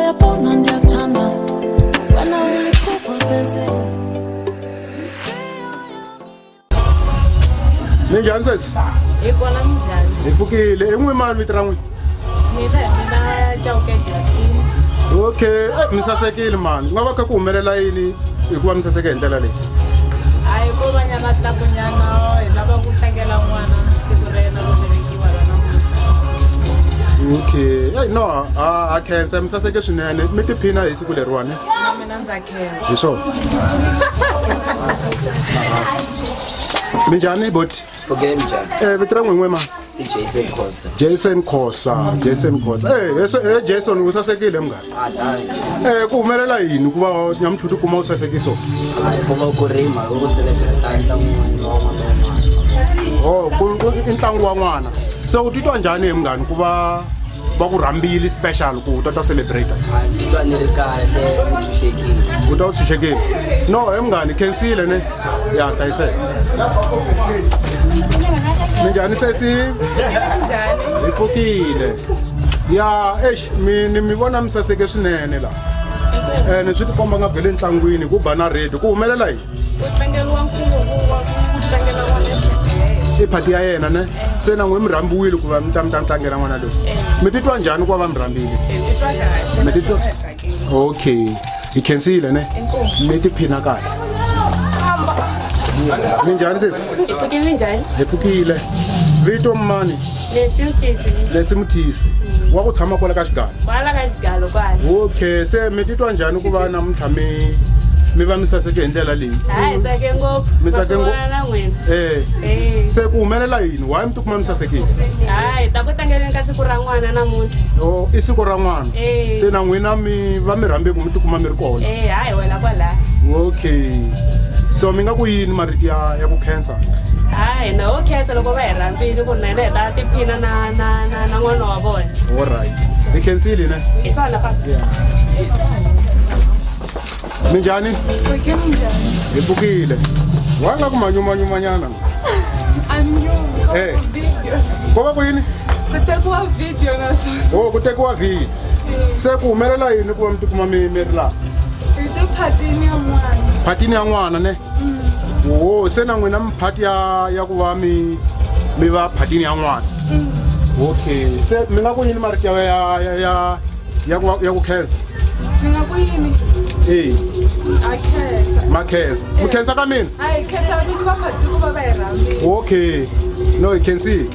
Uyabona ndiyakuthanda wena uliphupho lifezeka. Minjhani sesi? Hi kona, minjhani? Hi pfukile. I n'wi mani vito ra n'wina? Mina hi mina Chauke Justin. Okay, mi sasekile mani. Ku nga va kha ku humelela yini hikuva mi saseke hi ndlela leyi? Hayi, ko va nyana tlakunyana, hi lava ku tlangela n'wana siku ra yena ro velekiwa ra namuntlha. Okay, hey, no, ha khensa, mi saseke swinene, mi tiphina hi siku leriwani. Na mina ndza khensa. Hi swona. Minjhani boti? Pfukile, minjhani? Vito ra n'win'we mani? I Jason Khosa. Jason Khosa, Jason Khosa. Jason, u sasekile munghana. A tani. Ku humelela yini ku va nyamuntlha u tikuma u sasekiso? A ku va ku ri mhaka ku celebrate ntlangu wa n'wana wa n'wana. Oh, i ntlangu wa n'wana. Se u titwa njhani hi munghani ku va va ku rhambile special ku u ta ta celebrate? A ni titwa ni ri kahle, ni tshunxekile. U ta u tshunxekile. No, he munghani, khensile ne. Ya hlayiseka. Minjhani sesi? Hi pfukile. Ya, eish, mi ni mi vona mi saseke swinene la. Ene swi tikomba nga ku hi le ntlangwini ku ba na radio. Ku humelela yini? Ku tlangeriwa nkhuvo wa ku tlangela n'wana e I phati ya yena ne? Se na n'we mi rhambiwile ku va mi ta mi tlangela n'wana loyi. Mi titwa njhani ku va va mi rhambile? Hi titwa kahle. Mi titwa? Naswona hi tsakile. Okay, hi khensile ne. Mi tiphina kahle. Minjhani sesi? Hi pfuke, minjhani? Hi pfukile. Vito mani? Lesi Mthisi. Lesi Mthisi wa ku tshama kwala ka Xigalo? Kwala ka Xigalo kwala. Okay, se mi titwa njhani ku va namuntlha mi va mi saseke hi ndlela leyi? Hayi, hi tsake ngopfu. Mi tsake Ma swi vona na n'wina. Eh. Se ku humelela yini? Why mi tikuma mi sasekile? Hayi, ta ku tlangeleni ka siku ra n'wana namuntlha. O, i siku ra n'wana? Eh. Se na n'wina mi va mi rhambe ku mi tikuma mi ri kona? Eh, hayi, wena kwalaya. Okay, so mi nga ku yini marito ya ku khensa? Hayi, na wo khensa loko va hi rhambile ku ri na hina hi ta tiphina na n'wana wa vona. Alright, hi khensile ne. Hi swona, papa. Minjhani? Pfuke, minjhani? Hi pfukile. Wa nga ku manyumanyumanyana. Anyumi. Eh. Video. Ko va ku yini? Ku tekiwa video naswona. O, ku tekiwa video. Se ku humelela yini ku va mi tikuma mi ri laha? Hi tiphatini ya n'wana. Phatini ya n'wana ne? O, se na n'wina mi phati ya ku va mi va phatini ya n'wana. Okay, se mi nga ku yini marito ya ku khensa? Ni nga ku yini? E. A khensa. Ma khensa, mi khensa ka mina? A hi khensa vinyi va phati ku va va hi rhambile. Okay, no, hi khensile.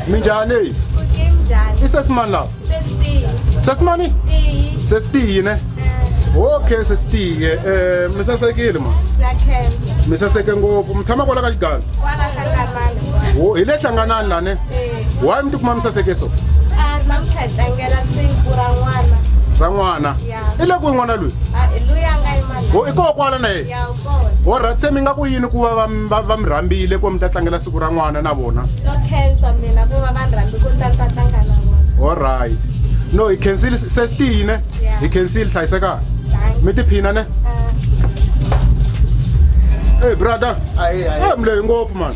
Minjhani? Pfuke, minjhani? I sesimani lawa? Sesitiyi. Sesimani? Tiyi. Sesitiyi ne? Okay, sesitiye. Mi sasekile ma. Na khensa. Mi saseke ngopfu. Mi tshama kwala ka Xigalo? Kwala Hlanganani. O, hi le Hlanganani la ne? Eh. Why mi tikuma mi saseke so? A namuntlha hi tlangela siku ra n'wana. Ra n'wana? Ya. I le kwihi n'wana loyi? A hi luya nga yima la. O, i koho kwala na yena? Ya, u kona. Alright, se mi nga ku yini ku va va mi rhambile ku mi ta tlangela siku ra n'wana na vona? No khensa mina ku va va ni rhambi ku ni ta tlanga na vona. Alright, no, hi khensile sesitiyi ne. Ya. Hi khensile, hlayisekani. Thank. Mi tiphina ne. Ah. Hey brother. Ayi, ayi. Eh, mi lehi ngopfu mani.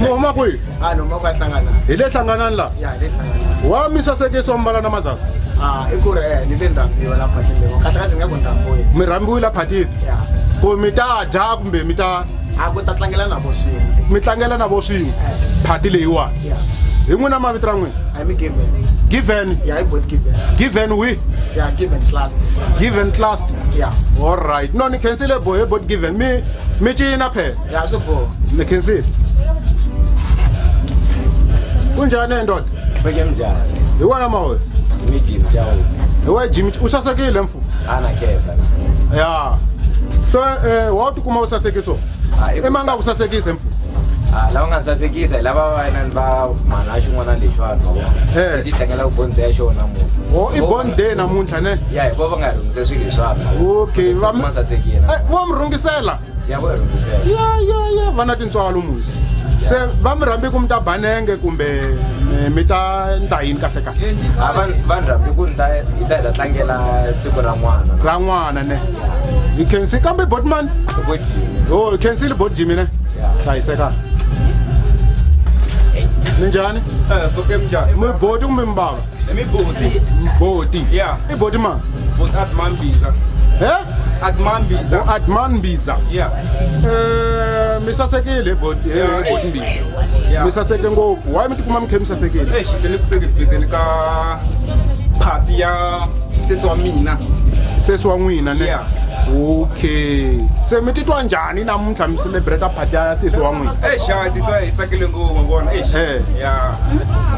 Mi huma kwihi? A ni huma kwa Hlangana. Hi le Hlanganani la? Ya, le Hlanganani. Wa mi sasekisa mbala na mazasa? Ah, i ku ri ni ve ni rhambiwa la phatini leyi. Kahle kahle ni nga ku ni rhambiwile. Mi rhambiwile la phatini? Ya. Ku mi ta dya kumbe mi ta? A ku ta tlangela na vo swin'we. Mi tlangela na vo swin'we phati leyiwani? Ya. Hi n'wina, mavito ra n'wina? A mi Given. Given? Ya, i bot Given. Given we? Ya, Given Class. Given Class. Ya. Alright, no, ni khensile bo he bot Given. Mi cina phela? Ya, swi boha. Ni khensile. Kunjani ndoda? Pfuke, mnjani? Hi wena mahoyo? Mi Jim Chauke. Hi wena Jim, u sasekile mfu. Ana khensa. Ya, so wa u tikuma u saseke so? I ma nga ku sasekise mfu? Ah, lava nga sasekisa hi lava va inani va mhana xin'wana lexiwani va vona. Eh. Xi tlangela born day ya xona namuntlha. O, i born day namuntlha ne? Ya, hi vo va nga rhungisa swilo leswiwani. Okay, va mi sasekile. Eh, vo mi rhungisela? Ya, vo hi rhungisela. Ya, va na tintswalo musi. Se va mi rhambi ku mi ta banenge kumbe mi ta ndla yini kahle kahle? A va ni rhambi ku ni ta hi ta tlangela siku ra n'wana. Ra n'wana ne. You can see kambe botman. Bot Jimmy. Oh, you can see bot Jimmy ne. Hlayiseka. Minjhani? Okay, minjhani? Mi boti kumbe mi bava? Mi boti. Boti. Yeah. I boti mani? Boti Adman Biza. Eh? Adman Biza. O Adman Biza. Yeah. Mi sasekile boti, boti Mbiza. Yeah. Mi saseke ngopfu. Why mi tikuma mi khe mi sasekile? Eish, ni le ku celebrate ka party ya sesi wa mina. Sesi wa n'wina ne? Yeah. Okay. Se mi titwa njhani namuntlha mi celebrate party ya sesi wa n'wina? Eish, ha titwa hi tsakile ngopfu vona. Eish. Eh. Yeah.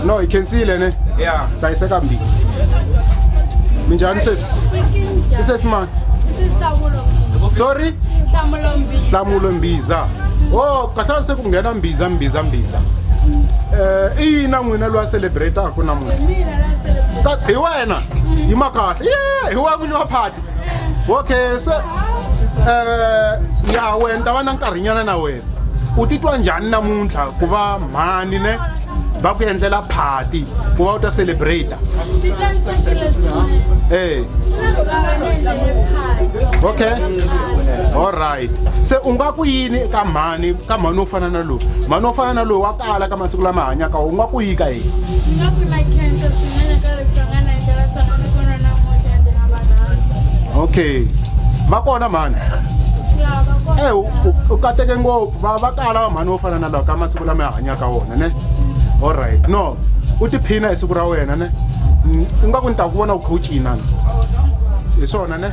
No, hi khensile ne? Yeah. Hlayiseka Mbiza. Minjhani sesi? I sesi mani? Sorry? Nhlamulo Mbiza. Oh, kahle se ku nghena Mbiza Mbiza Mbiza. Eh, i yini na n'wina loyi a celebrate-aku namuntlha? Kasi hi wena? Yima kahle. Yeah, hi wena n'wini wa party. Okay, se ya wena ta va na nkarhinyana na wena. U titwa njhani namuntlha ku va mhani ne va ku endlela party ku va u ta celebrate? Eh. Okay. All right. Se u nga ku yini eka mhani ka mhani wo fana na lowu? Mhani wo fana na lowu wa kala ka masiku lama hanyaka u nga ku yi ka yini? Ni nga ku na khensa swinene ka leswi va nga na endlela swona siku ra namuntlha ende na vanhu. Okay. Va kona mhani? Ya, va kona. Eh, u kateke ngopfu va va kala va mhani wo fana na lawa ka masiku lama hi hanyaka wona ne? All right. No, u tiphina hi siku ra wena ne? U nga ku ni ta ku vona u kha u cina. Hi swona ne?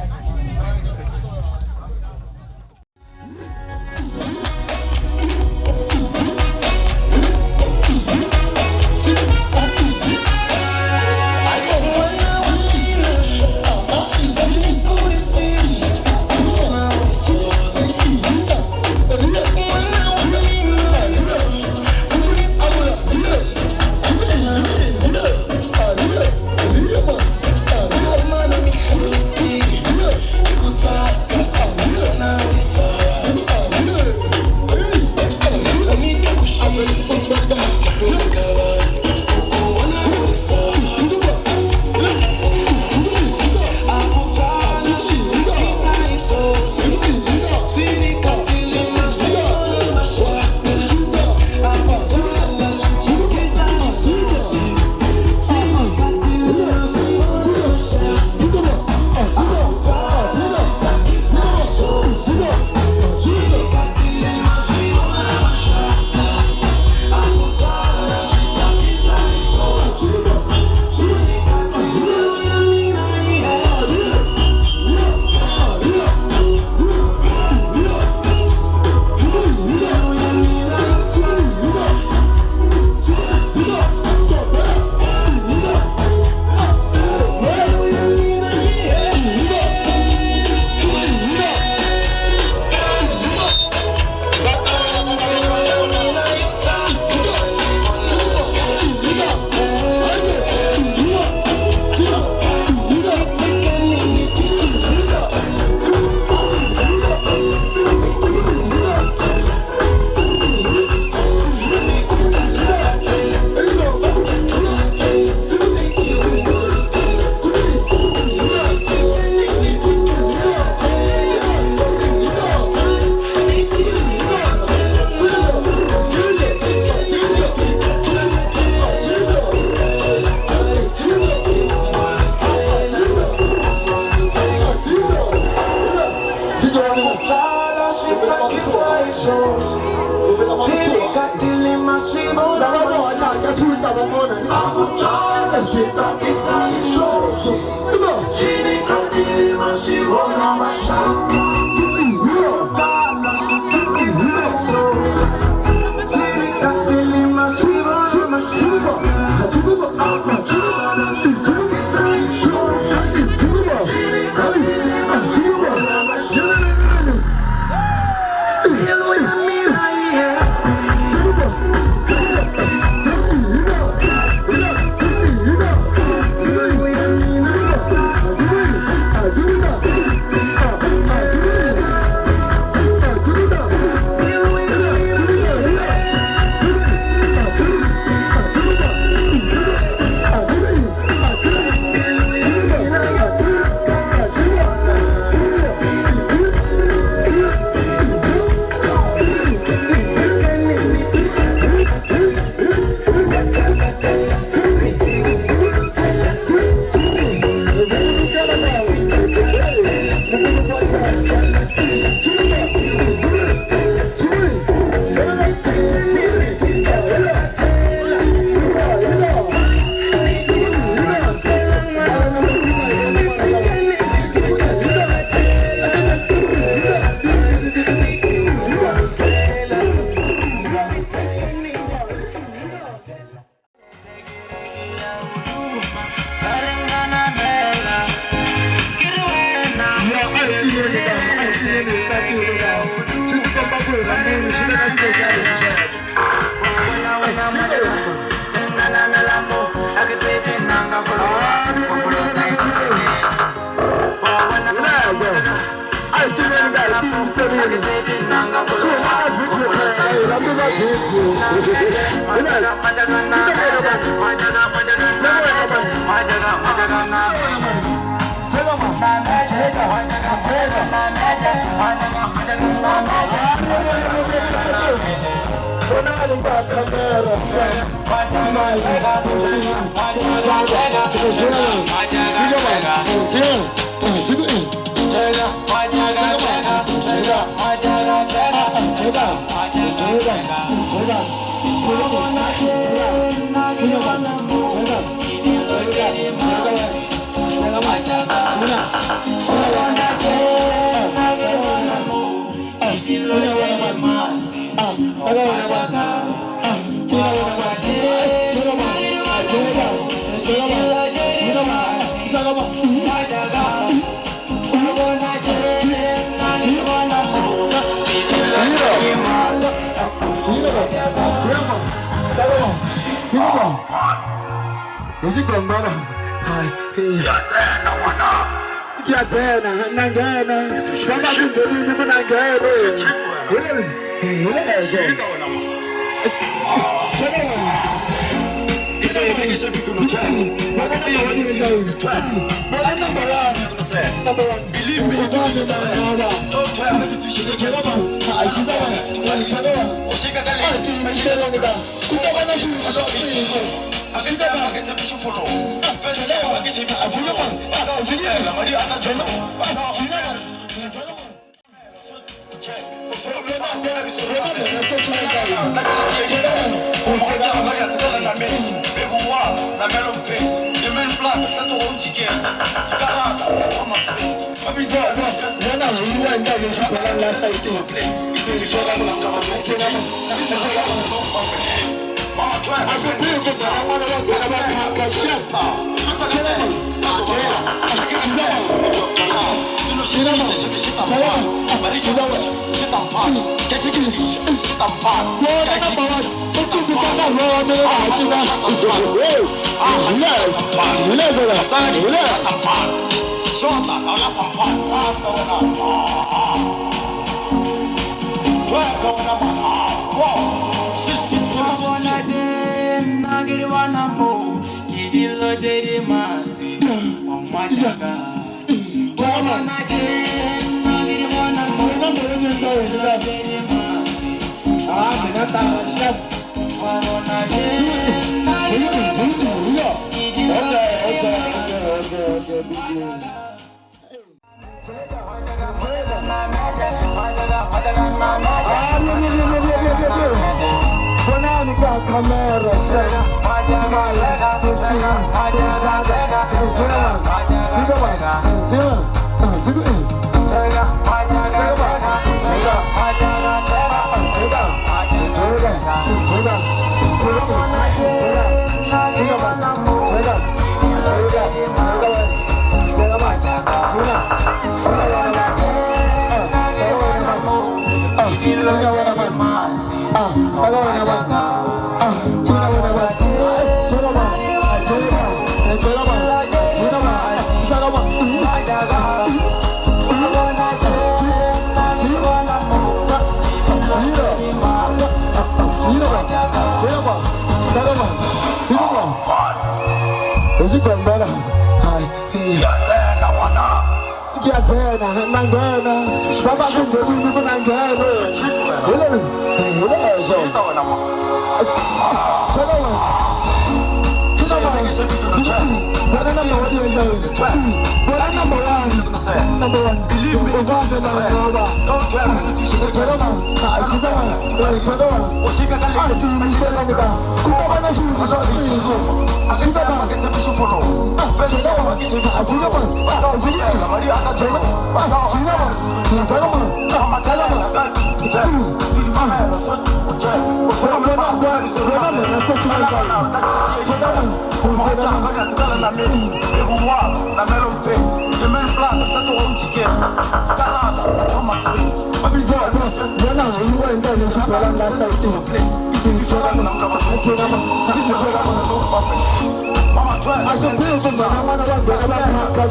A swi bihi ku mhana n'wana va nghena va phaka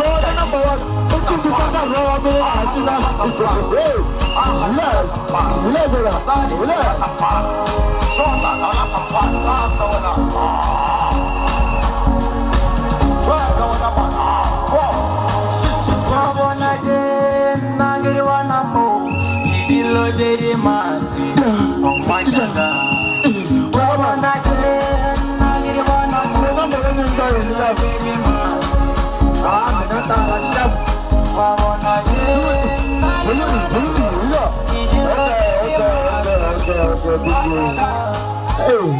Yona number one u tsundzuka nkarhi wa mina a cina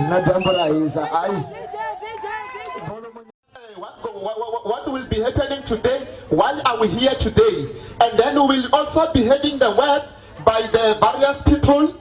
Na dyambu ra hisa ayi. What will be happening today? Why are we here today? And then we will also be having the word by the various people,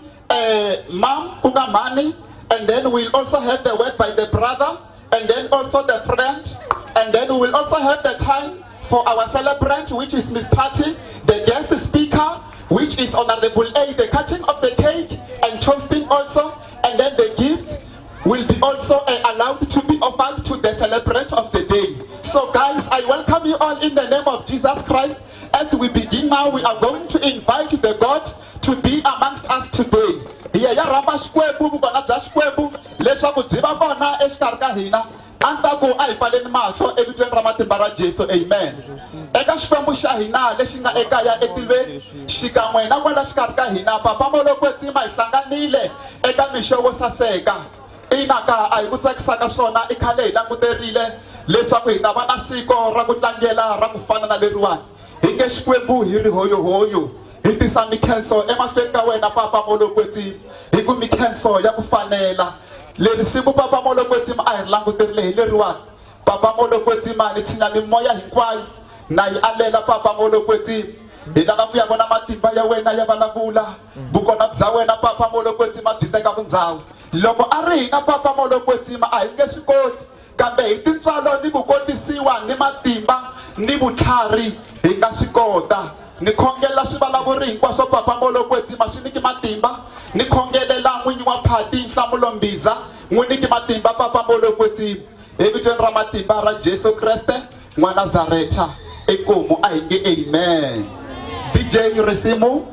Mom Kungamani, and then we'll also have the word by the brother, and then also the friend, and then we will also have the time for our celebrant, which is Miss Patty, the guest speaker, which is Honorable A, the cutting of the cake and toasting also, and then the gift will be also allowed to be offered to the celebrant of the day. So guys, I welcome you all in the name of Jesus Christ. As we begin now, we are going to invite the God to be amongst us today. Hi ya rhamba Xikwembu, vukona bya Xikwembu leswaku byi va kona exikarhi ka hina. A ni ta ku a hi pfaleni mahlo evitweni ra matimba ra Jesu, amen. Eka Xikwembu xa hina lexi nga ekaya etilweni, xikan'we na kwala xikarhi ka hina, Papa Molo Kwetsima, hi hlanganile eka mixo wo saseka. Ina ka a hi ku tsakisaka swona, i khale hi languterile leswaku hi ta va na siko ra ku tlangela ra ku fana na leriwani. Hi nge Xikwembu hi ri hoyohoyo, hi tisa mikhenso emahlweni ka wena Papa Molo Kwetsima, hi ku mikhenso ya ku fanela. Leri siku Papa Molo Kwetsima a hi ri languterile hi leriwani. Papa Molo Kwetsima, ni tshinya mimoya hinkwayo na yi alela Papa Molo Kwetsima. Hi lava ku ya vona matimba ya wena ya vulavula, vukona bya wena Papa Molo Kwetsima byi teka vundhawu. Loko a ri hina Papa Molo Kwetsima a hi nge swi koti, kambe hi tintswalo ni ku kotisiwa ni matimba ni vutlhari hi nga swi kota. Ni khongelela swivulavuri hinkwaswo Papa Molo Kwetsima swi nyiki matimba. Ni khongelela n'winyi wa phati Nhlamulo Mbhiza, n'wi nyiki matimba Papa Molo Kwetsima. Evitweni ra matimba ra Jesu Kreste n'wa Nazareta, inkomu a hi nge amen. DJ risimu.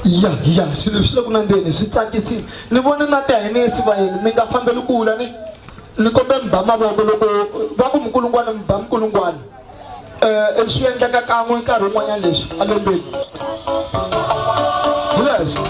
Ya ya swilo swi le ku nandzeni swi tsakisile. Ni vone na tihenesi vayeni mi nga fambeli kula ni ni kombe mi ba mavoko loko va ku mikulungwana mi ba mikulungwana. Swi endleka kan'we nkarhi wun'wanyana leswi a lembeni. Hi leswi.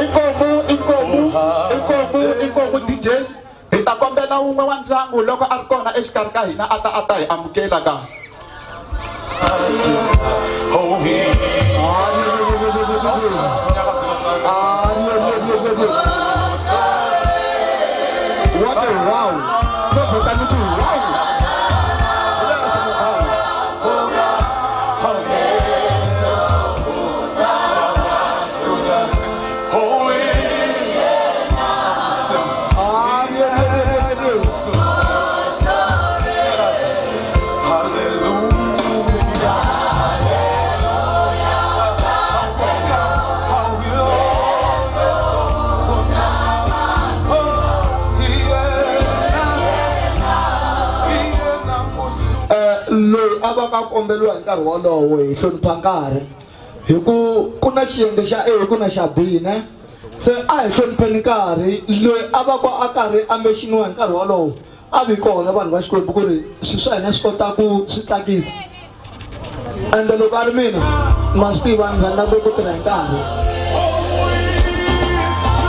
Inkomu, inkomu, inkomu, inkomu DJ. Hi ta kombela wun'we wa ndyangu loko a ri kona exikarhi ka hina a ta a ta hi amukela ka. What a wow. No vheta ni ku wow. Loyi a va ka komberiwa hi nkarhi wolowo hi hlonipha nkarhi hi ku ku na xiyenge xa A ku na xa B ne se a hi hlonipheni nkarhi loyi a va ku a karhi a mexiniwa hi nkarhi wolowo a vi kona vanhu va Xikwembu ku ri swilo swa hina swi kota ku swi tsakisa ende loko a ri mina ma swi tiva ni rhandza ku tirha hi nkarhi.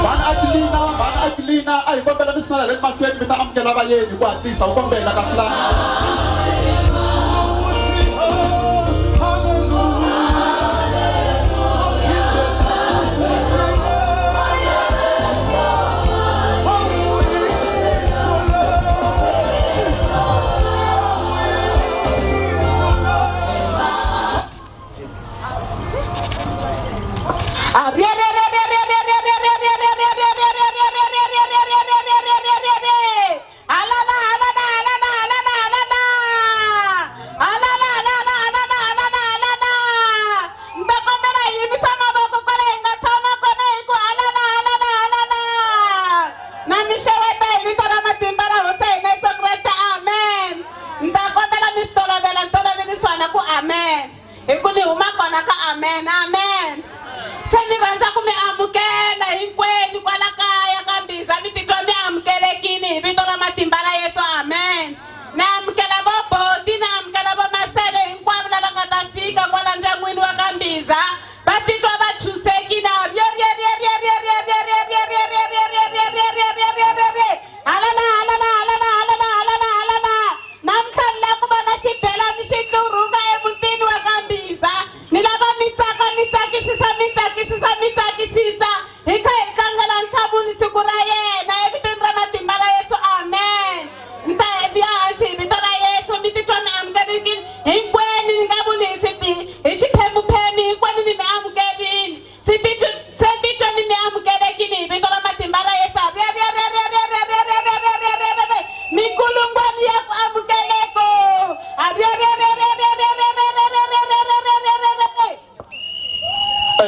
Mhani Adelina, mhani Adelina, a hi kombela mi sungula hi le mahlweni mi ta amukela vayeni hi ku hatlisa, u kombela ka fulani. Amen. Hi ku ni huma kona ka amen, amen. Se ni rhandza ku mi amukela hinkwenu kwala kaya ka Mbhiza, mi titwa mi amukelekile hi vito ra matimba ra Yesu, amen. Ni amukela vo Boti, ni amukela vo Maseve hinkwavo lava nga ta fika kwala ndyangwini wa ka Mbhiza, va titwa va chusekile. Halala, halala, halala, halala, halala, halala. Namuntlha ni lava ku vona xibelani xi tlurhuka emutini wa ka Mbhiza. Ni lava mi tsaka, mi tsakisisa, mi tsakisisa, mi tsakisisa. Hi kha hi tlangela ntlhamuni siku ra yena evitweni ra matimba ra Yesu, amen. Ni ta vuya hansi hi vito ra Yesu, mi titwa mi amukelekile hinkwenu, ni nga vuli hi xiphemuphemu, hinkwenu ni mi amukerile. Se titwa ni mi amukelekile hi vito ra matimba ra Yesu. Mikulungwani ya ku amukeleko.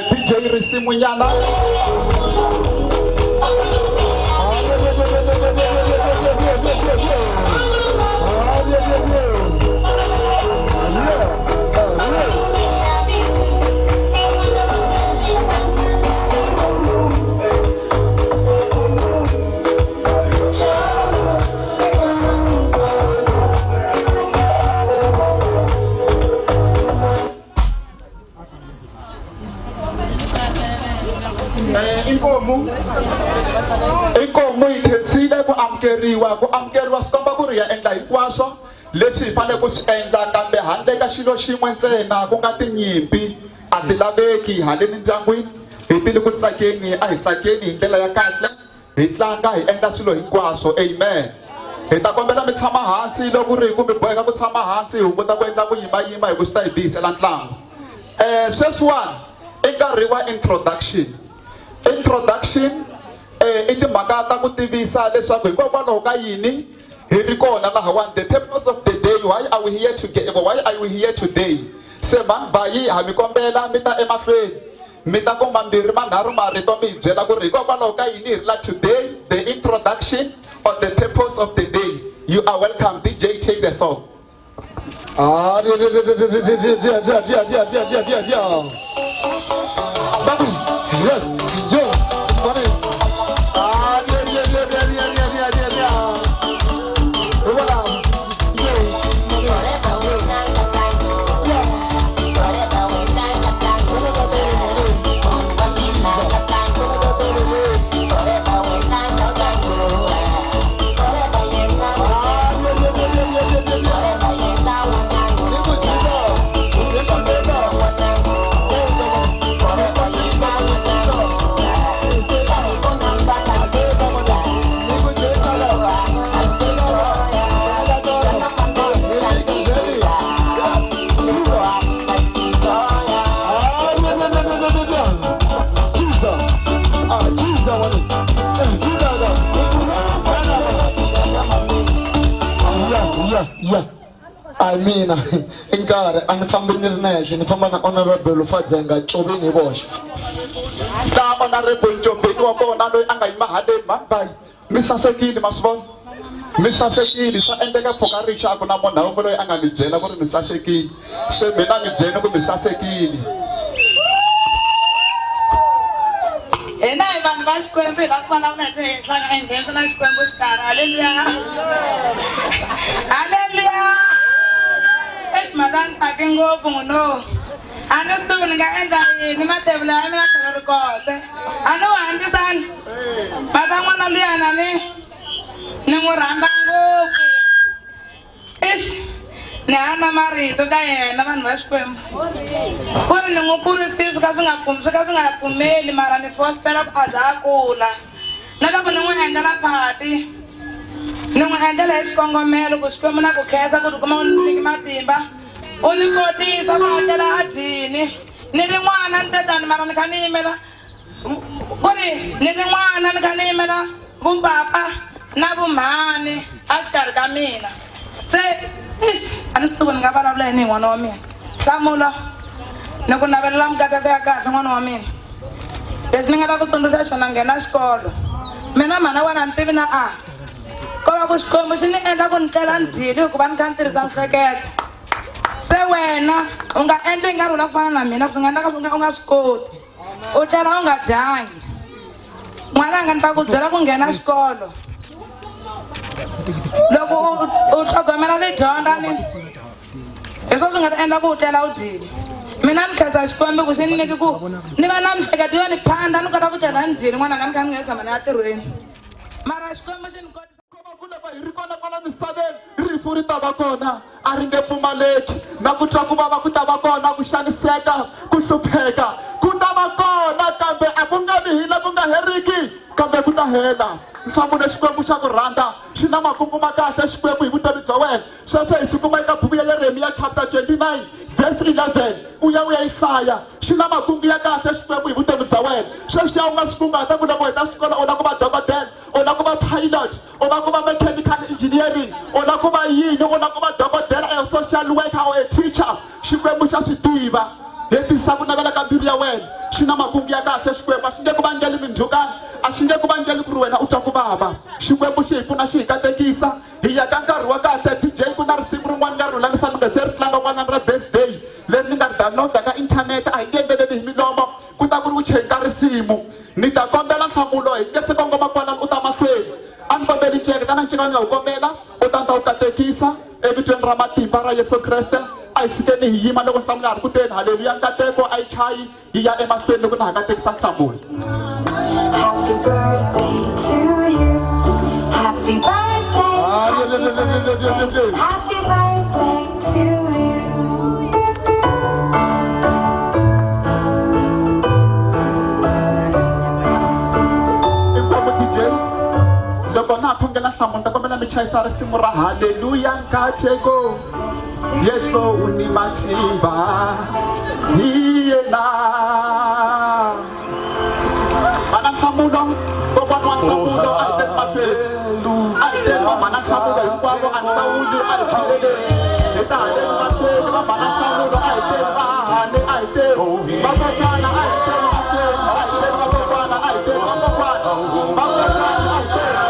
DJ risimunyana. Inkomu yi khensile ku amukeriwa, ku amukeriwa swi komba ku ri ya endla hinkwaswo leswi hi fanele ku swi endla, kambe handle ka xilo xin'we ntsena ku nga tinyimpi a ti laveki haleni ndyangwini. Hi tile ku tsakeni, a hi tsakeni hi ndlela ya kahle, hi tlanga hi endla swilo hinkwaswo, amen. Hi ta kombela mi tshama hansi loko ri hi ku mi boheka ku tshama hansi, hi hunguta ku endla ku yimayima hi ku swi ta hi bihisela ntlangu. Sweswiwani i nkarhi wa introduction. Introduction i timhaka ta ku tivisa leswaku hikokwalaho ka yini hi ri kona lahawani. The purpose of the day, why are we here today? Why are we here today? Se vanhu vayi ha mi kombela mi ta emahlweni, mi ta ku mambirhi manharhu marito mi hi byela ku ri hikokwalaho ka yini hi ri la today, the introduction or the purpose of the day. You are welcome. DJ, take the song. Yes, yo, money. I mean, nkarhi a ni fambi ni ri nexe, ni famba na Honorable Fadzenga Ncobeni hi voxe. La Honorable Ncobeni wa kona loyi a nga yima haleni, mhani vayi mi sasekile, ma swi vona mi sasekile. Swa endleka pfuka rixa a ku na munhu wun'we loyi a nga mi byela ku ri mi sasekile, se mina mi byeni ku mi sasekile. Hina hi vanhu va Xikwembu, hi lava ku vulavula hi ku henhlana enghensa na Xikwembu xikarhi. Haleluya, haleluya. Eximhaka ni tsake ngopfu n'wino, a ni swi tivi ni nga endla yini, matevula ya mina tlhelo ri kote a ni wu handzisani mata n'wana luyana ni n'wi rhandza ngopfu. Ixi ni hana marito ka yena vanhu va Xikwembu ku ri ni n'wi kurisile swi ka swi nga swi ka swi nga pfumeli, mara ni fostela ku a za a kula. Na loko ni n'wi endlela phati ni n'wi endlela hi xikongomelo ku Xikwembu na ku khensa ku tikuma u ni nyiki matimba, u ni kotisa ku hakela a dyini. Ni ri n'wana ni tetani, mara ni kha ni yimela Ku ri ni ri n'wana ni kha ni yimela vupapa na vumhani a xikarhi ka mina. Se ixi a ni swi tivi ku ni nga vulavula yini hi n'wana wa mina. Nhlamulo ni ku navelela mikateko ya kahle n'wana wa mina. Lexi ni nga ta ku tsundzuxa xona nghena xikolo. Mina mhana wena a ni tivi na a. Ko va ku Xikwembu xi ni endla ku ni tlela ni dyile hikuva ni kha ni tirhisa mihleketo. Se wena u nga endli ingari u lava ku fana na mina swi nga endleka u nga swi koti. U tlela u nga dyangi. N'wananga ni ta ku byela ku nghena xikolo. Loko u tlhogomela tidyondza ni hi swona swi nga ta endla ku u tlela u dyile. Mina ni khensa Xikwembu ku xi ni nyiki ku ni va na mihleketo yo ni phanda ni kota ku tlela ni dyile n'wananga ni kha ni nga tshama ni ya ntirhweni. Mara Xikwembu xi ni kotisa ku loko hi ri kona kwala misaveni rifu ri ta va kona a ri nge pfumaleki na ku twa ku vava ku ta va kona ku xaniseka ku hlupheka ku ta va kona kambe a ku nge vi hi la ku nga heriki kambe ku ta hela nhlamulo Xikwembu xa ku rhandza xi na makungu ma kahle Xikwembu hi vutomi bya wena sweswo hi swi kuma eka buku ya Yeremiya chapter 29 verse 11 u ya u ya yi hlaya xi na makungu ya kahle Xikwembu hi vutomi bya wena sweswiya u nga swi kunguhata ku loko u heta xikolo u lava ku va dokodela u lava ku va pilot u lava ku va mechanical engineering u lava ku va yini u lava ku va dokodela a social worker or a teacher Xikwembu xa swi tiva hetisa ku navela ka mbilu ya wena xi na makungu ya kahle Xikwembu a xi nge ku vangeli mindzhukano a xi nge ku vangeli ku ri wena u twa ku vava Xikwembu xi hi pfuna xi hi katekisa hi ya ka nkarhi wa kahle DJ ku na risimu rin'wana nga ri lulamisa mi nga se ri tlanga kwanani ra birthday leri ni nga ri download-a ka inthanete a hi nge yimbeleli hi milomo ku ta ku ri ku cheni ka risimu ni ta kombela nhlamulo hi nge se kongoma kwalani u ta mahlweni a ni kombeli nceka tana nceka ni nga wu kombela u ta ni ta wu katekisa evitweni ra matimba ra Yesu Kreste a hi sukeni hi yima loko nhlamulo ya ha ri ku teni haleluya nkateko a yi chayi yi ya emahlweni loko na ha katekisa nhlamulo. Happy birthday to you. Happy birthday. Happy birthday. Happy birthday to you. Inkomu DJ loko na ha khongela nhlamulo ni ta kombela mi chayisa risimu ra haleluya nkateko Yesu u ni matimba hi yena mana nhlamulo kokwana wa nhlamulo a hi teni mahlweni a hi teni vamhana nhlamulo hinkwavo a nhlawuli a hi tshileleni hi ta haleni mahlweni vamhana nhlamulo a hi teni vahahani a hi teni vakokwana a hi teni mahlweni a hi teni vakokwana a hi teni vakokwana vakokwana a hi teni.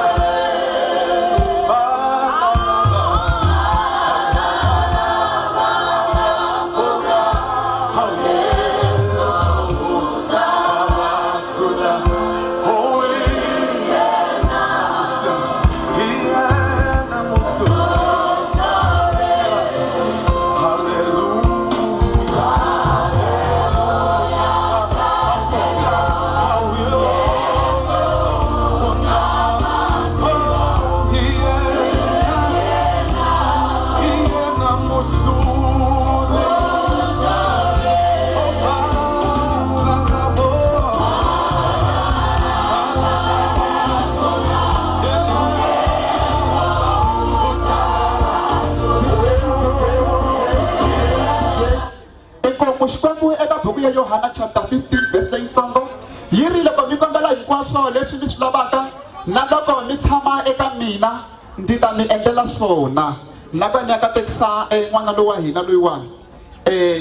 Inkomu Xikwembu eka buku ya Yohana chapter 15 verse leyitsongo yi ri loko mi kombela hinkwaswo leswi mi swi lavaka na loko mi tshama eka mina ndzi ta mi endlela swona lava ni ya katekisa n'wana loyi wa hina loyiwani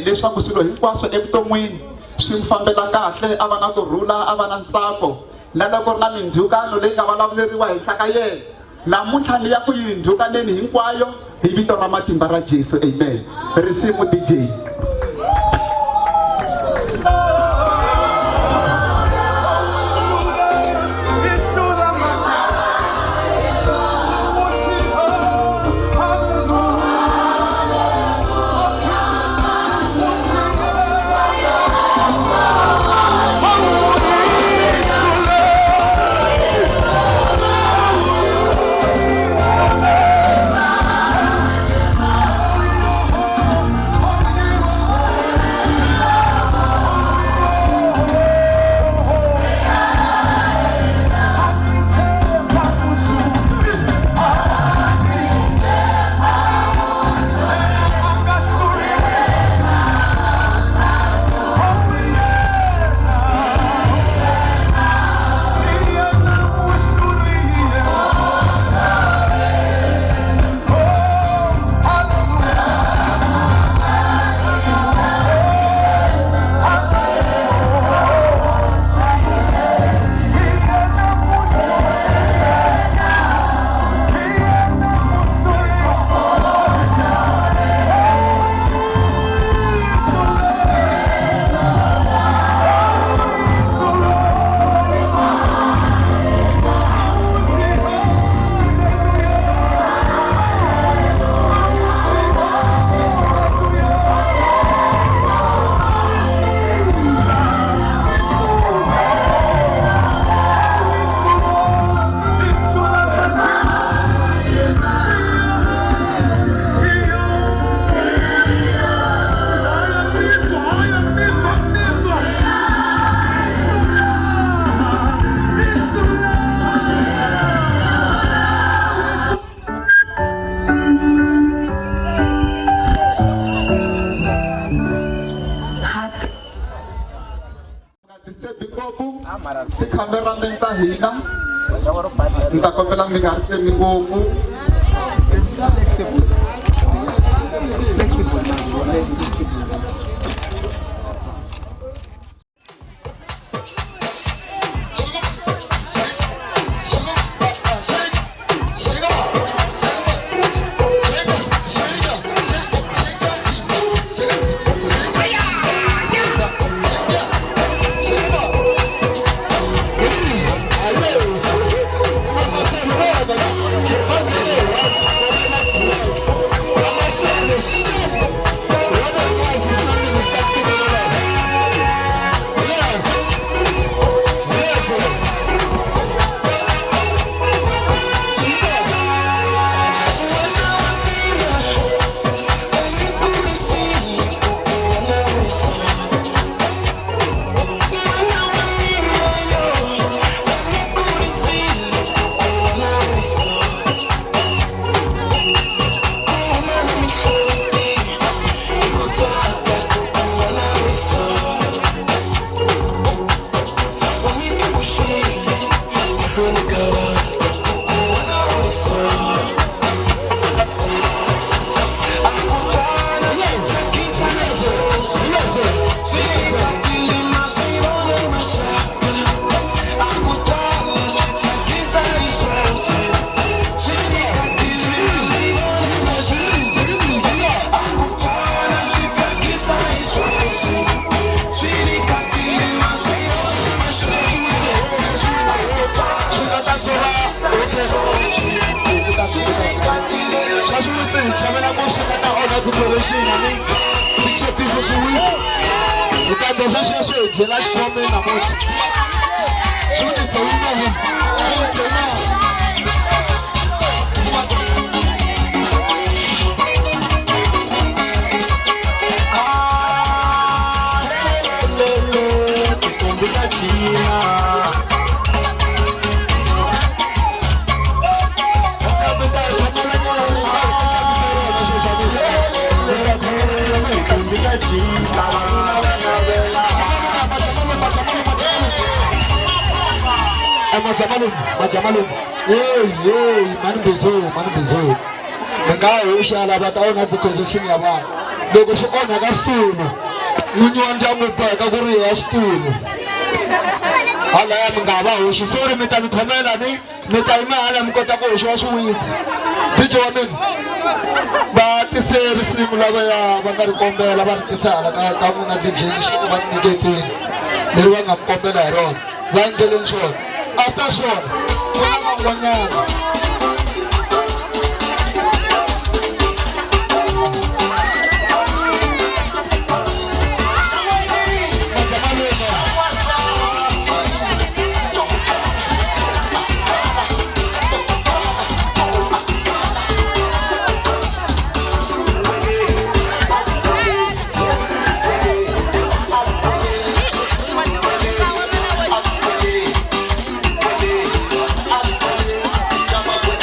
leswaku swilo hinkwaswo evuton'wini swi n'wi fambela kahle a va na kurhula a va na ntsako na loko ri na mindzhukano leyi nga vulavuleriwa henhla ka yena namuntlha ni ya ku yi ndzhukaneni hinkwayo hi vito ra matimba ra Jesu amen risimu DJ. Ngopfu ti-cameraman ta hina ni ta kombela mi nga ri tsemi ngopfu. Loko swi onhaka switulu n'winyi wa ndyangu boheka ku ri ya switulu halaya mi nga va hoxi sorry mi ta mi khomela ni mi ta yima hala mi kota ku hoxiwa swiwitsi DJ wa mina va tise risimu lavaya va nga ri kombela va ri tisa hala ka n'wina DJ xi va mi nyiketini leri va nga mi kombela hi rona va endleleni swona after swona ku na van'wanyana. Come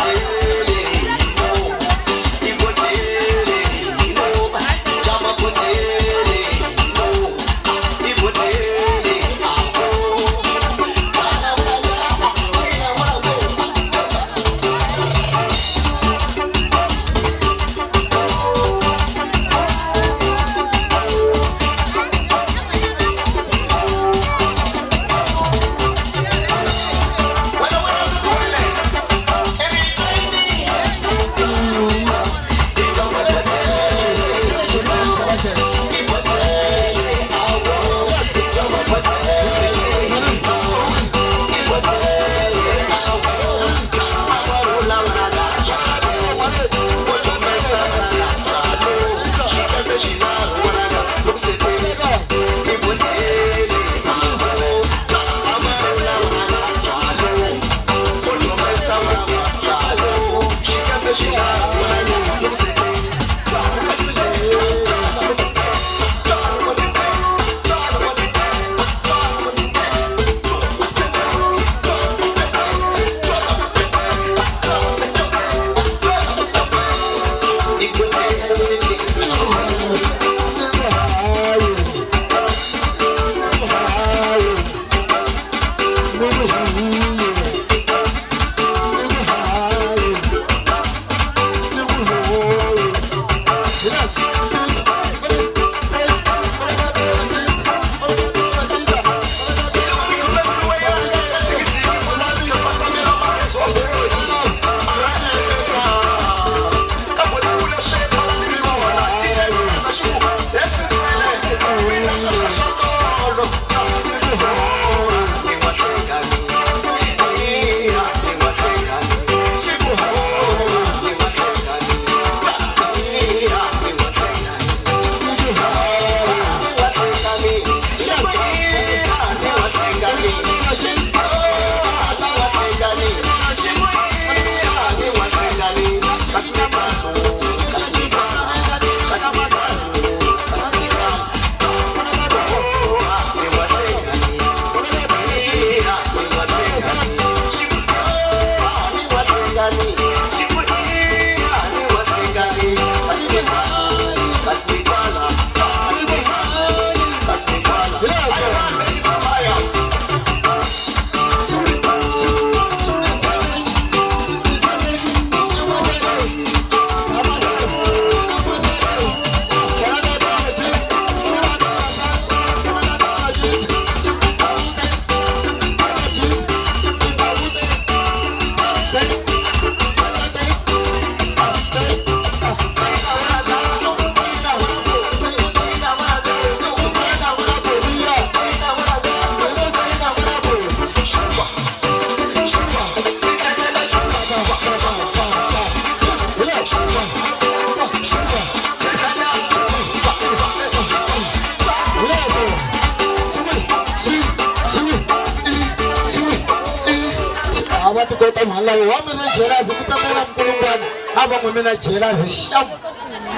A va ti kota mhani lava wa mi ri jelazi ku tsatsela minkulungwana a va n'wi mina jelazi xam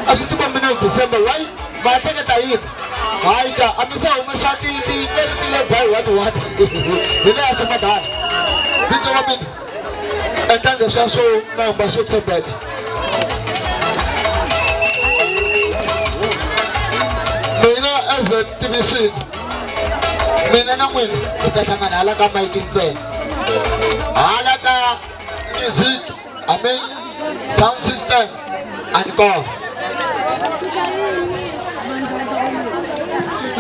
a swi tikombi ni December why va hleketa yini hayi ka a mi se humesa ti ti leri ti le by what what hi le ya swimadana vito wa mina endla leswiya swo namba swo tshembeka mina as a tivisini mina na n'wina hi ta hlangana hala ka mike ntsena hala ka music I mean sound system and go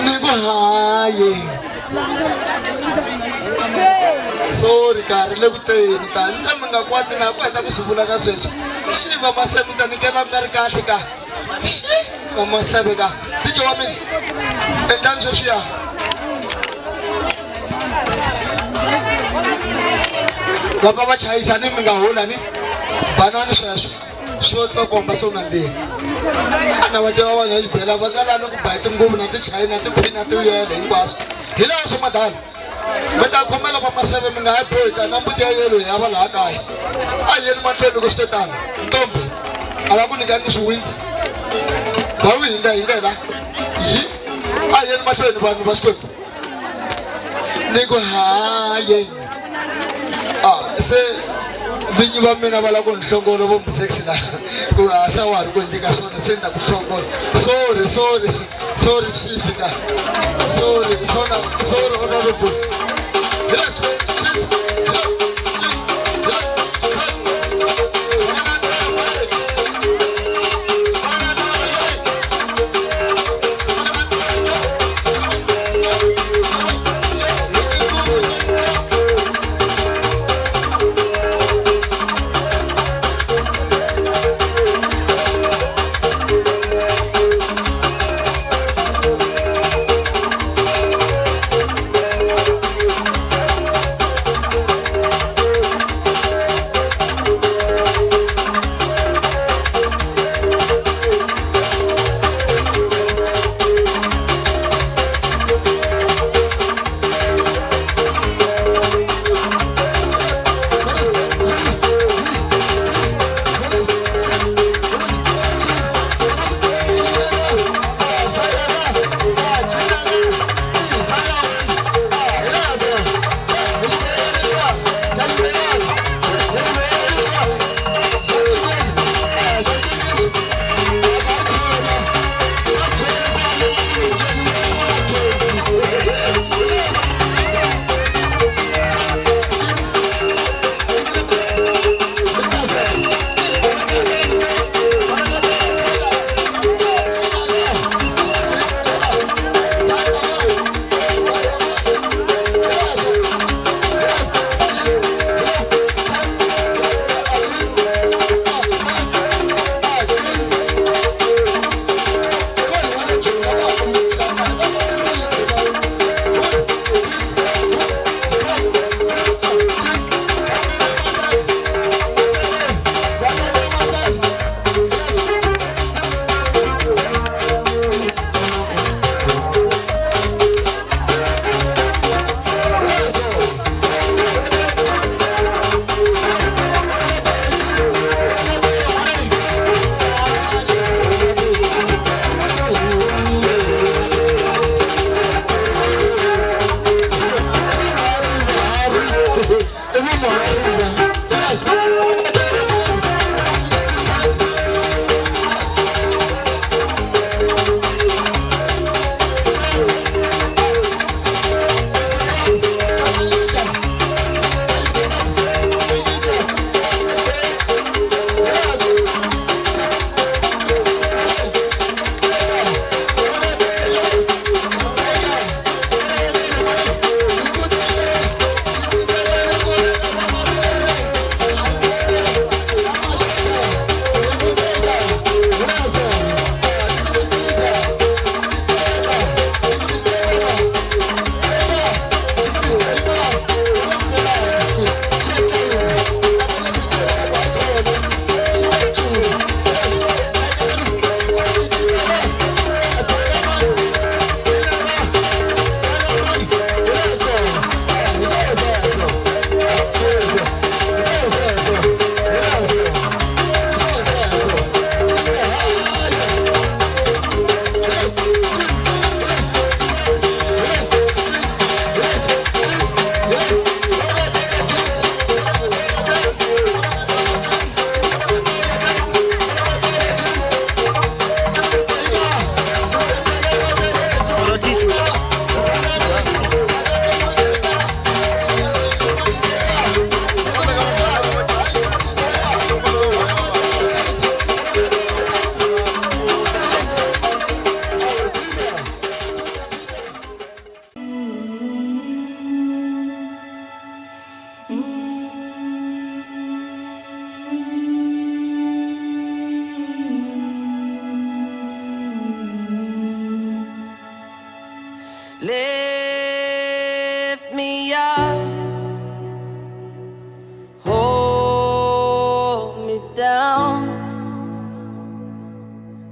ni ku hayi sorry ka ri le ku teni ka ni ta mi nga kwati na ku heta ku swi vula na sweswi xi va maseve mi ta nyikela mi nga ri kahle ka xi va maseve ka DJ wa mina endlani sweswiya va va chayisa ni mi nga hola ni banani sweswo swo tsokomba swo nandziha ana va tiva vanhu va xibela va nga lavi ku ba hi tinguvu na tichayi na tiphini na tiyele hinkwaswo hi laha swo madala mi ta khomela va maseve mi nga ha bohi ka na mbuti ya yelo hi ya va laha kaya a hi yeni mahlweni loko swi te tano ntombi a va ku nyikangi swiwintsi va wu hindza hi ndlela yi a hi yeni mahlweni vanhu va Xikwembu ni ku haye se vinyi va mina va lava ku ni hlongola vo msexi la ku a sa wa ha ri ku endli ka swona se ni ta ku hlongola sorry sorry sorry chief ka sorry sona sorry honorable hi leswi chief. Lift me up, hold me down,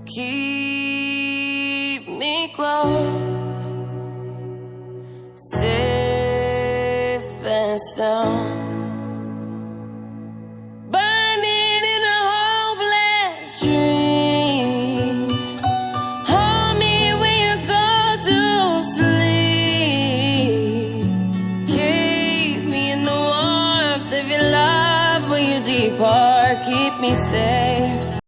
keep me close.